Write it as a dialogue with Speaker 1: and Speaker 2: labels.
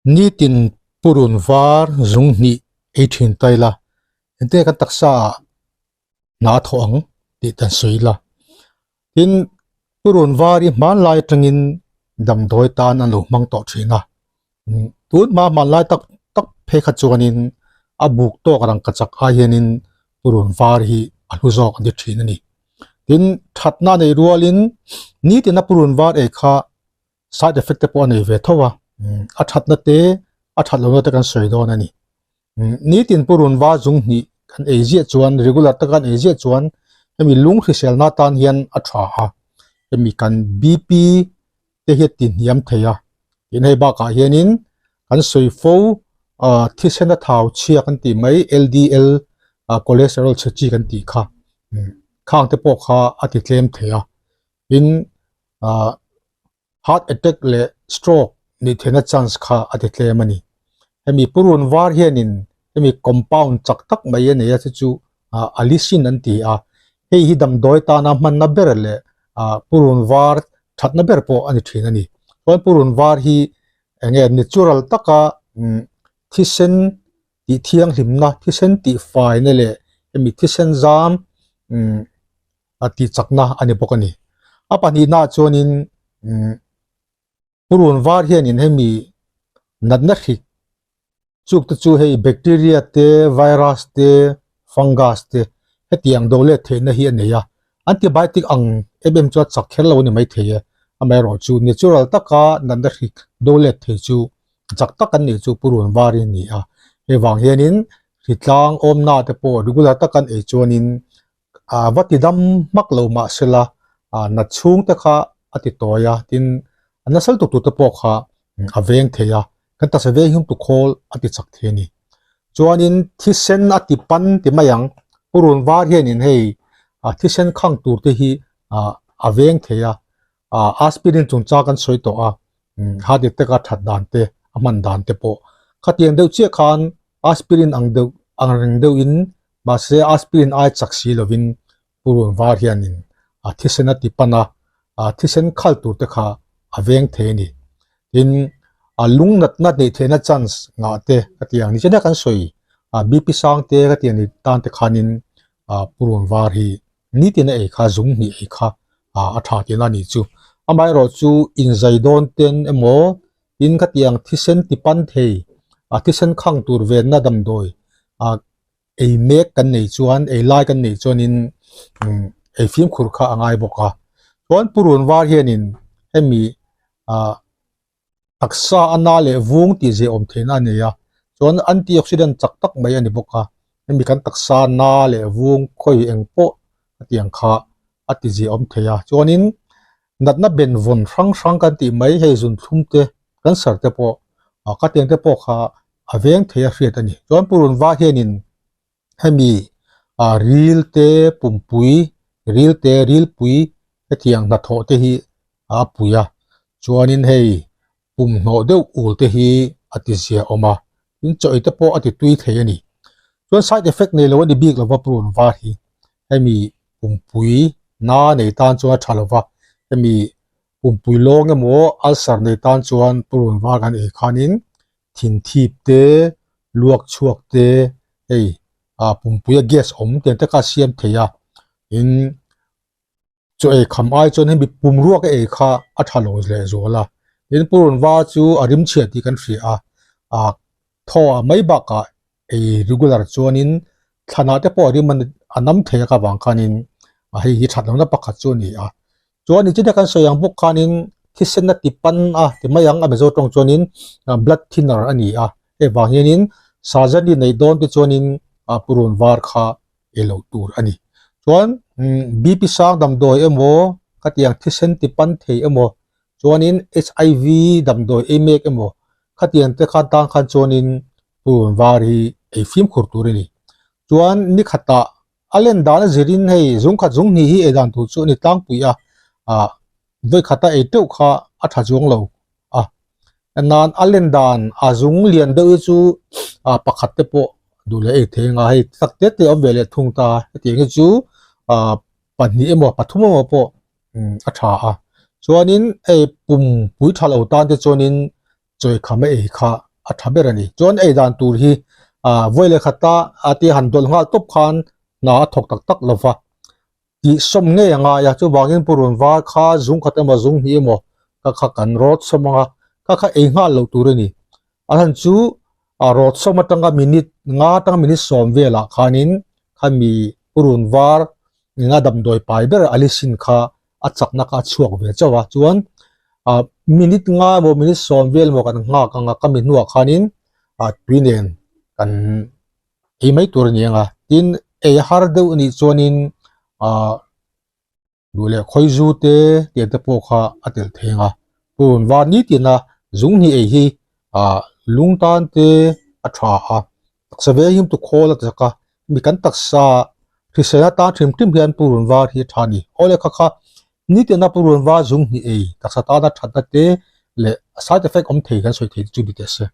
Speaker 1: Nitin purun var zung hnih ei thin ta ila, engte kan taksa ah hna a thawh ang tih kan sawi ila. Tin, purun var hi hmanlai atangin damdawi tan an lo hmang tawh thin a. Tun hma hmanlai tak tak phei kha chuanin a buk tawk rangkachak ai hianin purun var hi a hlu zawk an ti thin a ni. Tin, thatna nei rualin nitina purun var ei kha side effect te pawh a nei ve tho a a thatna te a that lohna te kan sawi dawn a ni nitin purun va zung hnih kan ei ziah chuan regular taka kan ei ziah chuan hemi lung hriselna tan hian a tha a hemi kan B_P te hi a ti hniam thei a tin hei bakah hianin kan sawi fo ah thisen a thau chhia kan tih mai L_D_L ah cholesterol chhe chi kan tih kha khang te pawh kha a ti tlem thei a tin ah heart attack leh stroke nih theihna chance kha a ti tlem a ni. Hemi purun var hianin hemi compound chak tak mai a nei a chu chu ah allicin an ti a, hei hi damdawi tana hmanna ber leh ah purun var thatna ber pawh a ni thin a ni. Chuan purun var hi eng nge natural taka umm thisen tih thianghlimna, thisen tih faina leh hemi thisen zam umm a tih chakna a ni bawk a ni. A pahnihna ah chuanin umm purun var hianin hemi natna hrik chuk te chu hei bacteria te virus te fungus te hetiang do let theihna hi a nei a, antibiotic ang em em chu a chak kher lo a ni maithei e, amaherawhchu natural taka natna hrik do let thei chu chak tak an nih chu purun var hi a ni a, hei vang hianin hritlang awmna te pawh regular taka an ei chuanin ah va ti dam hmak lo mah sela ah nat chhung te kha a ti tawi a tin a nasal tuk tur te pawh kha a veng thei a kan taksa veng hian tukhawl a ti chak thei a ni chuanin thisen a ti pan ti mai ang purun var hianin hei ah thisen khang tur te hi ah a veng thei a ah aspirin chungchang kan sawi tawh a heart attack a that dan te a hman dan te pawh khatiang deuh chiah khan aspirin ang deuh ang reng deuhin mahse aspirin ai chak si lovin purun var hianin a thisen a ti pan a ah thisen khal tur te kha a veng thei a ni tin a lung natna neih theihna chance ngah te ka ti ang ni chena kan sawi ah B_P sang te ka ti ang ni tan te khanin ah purun var hi nitin a ei kha zung hnih ei kha ah a tha tihna a nih chu amaherawhchu inzai dawn ten emaw tin khatiang thisen ti pan thei ah thisen khang tur venna damdawi ah ei mek kan nei chuan ei lai kan nei chuanin umm ei fimkhur kha a ngai bawk a chuan purun var hianin hemi ah taksa a na leh vung tih zeh awm theihna a nei a chuan antioxidant chak tak mai a ni bawk a hemi kan taksa na leh vung khawi eng pawh a tiang kha a ti zeh awm thei a chuanin natna ben vawn hrang hrang kan tih mai hei zunthlum te cancer te pawh ah ka tiang te pawh kha a veng thei a hriat a ni chuan purun va hianin hemi ah ril te pumpui ril te rilpui hetiang hnathawh te hi a pui a chuanin hei pumhnawh deuh ul te hi a ti zia awm a tin chaw ei te pawh a ti tui thei a ni chuan side effect nei lo a ni bik lova purun var hi hemi pumpui na nei tan chuan a tha lova hemi pumpui lawng emaw ulcer nei tan chuan purun var kan ei khanin thin thip te luak chhuak te hei ah pumpui a gas awm tiang te kha a siam thei a tin Chaw ei kham ai chuan hemi pum ruak a ei kha a tha lo leh zual a, tin purun va chu a rim chhiat tih kan hria a, ah thaw ah mai bakah ei regular chuanin thlanah te pawh a rim a nam thei a ka vang khanin a hei hi that lohna pakhat chu a ni a, chuan nichina kan sawi ang bawk khanin thisen a ti pan a ti mai ang a Mizo tawng chuanin blood thinner a ni a, hei vang hianin surgery neih dawn te chuanin ah purun var kha ei loh tur a ni. Chuan BP sang damdawi emaw khatiang thisen ti pan thei emaw chuanin HIV damdawi ei mek emaw khatiang te khan tan khan chuanin purun var hi ei fimkhur tur a ni. Chuan ni khatah a len dan a zirin hei zung khat zung hnih hi ei dan tur chu a ni tlangpui a, ah vawi khata ei teuh kha a tha chuang lo a nan a len dan a zung lian deuh hi chu ah pakhat te pawh duh leh ei thei anga hei tak te te a awm ve leh thung ta hetiang hi chu ah pahnih emaw pathum emaw pawh a tha a chuanin hei pum pui tha lo tan te chuanin chawi kham a ei kha. a tha ber a ni. Chuan ei dan tur hi ah vawi leh khata a tia han dawlh nghal tawp khan hna a thawk tak tak lo va, tih sawm ngei a ngai a, chuvangin purun var kha zung khat emaw zung hnih emaw ka kha kan rawt sawm ang a, kha kha ei nghal loh tur a ni. A chhan chu a rawt sawm atanga minute nga atanga minute sawm velah khanin khami purun var nga damdawi pai ber allicin kha a chakna kha a chhuak ve chauh a, chuan ah minute nga emaw minute sawm vel emaw kan nghak ang a, khami hnuah khanin ah tui nen kan ei mai tur a ni ang a, tin ei har deuh a nih chuanin ah duh leh khawizu te tiang te pawh kha a telh thei ang a, purun var nitin a zung hnih ei hi ah lung tan te a tha a, taksa veng tu khawl a chak a, mi kan taksa hrisel atan hrim hrim hian purun var hi a tha a ni. Aw le kha kha nitin a purun var zung hnih ei taksa tana thatna te leh side effect awm thei kan sawi thei te chu ni teh se.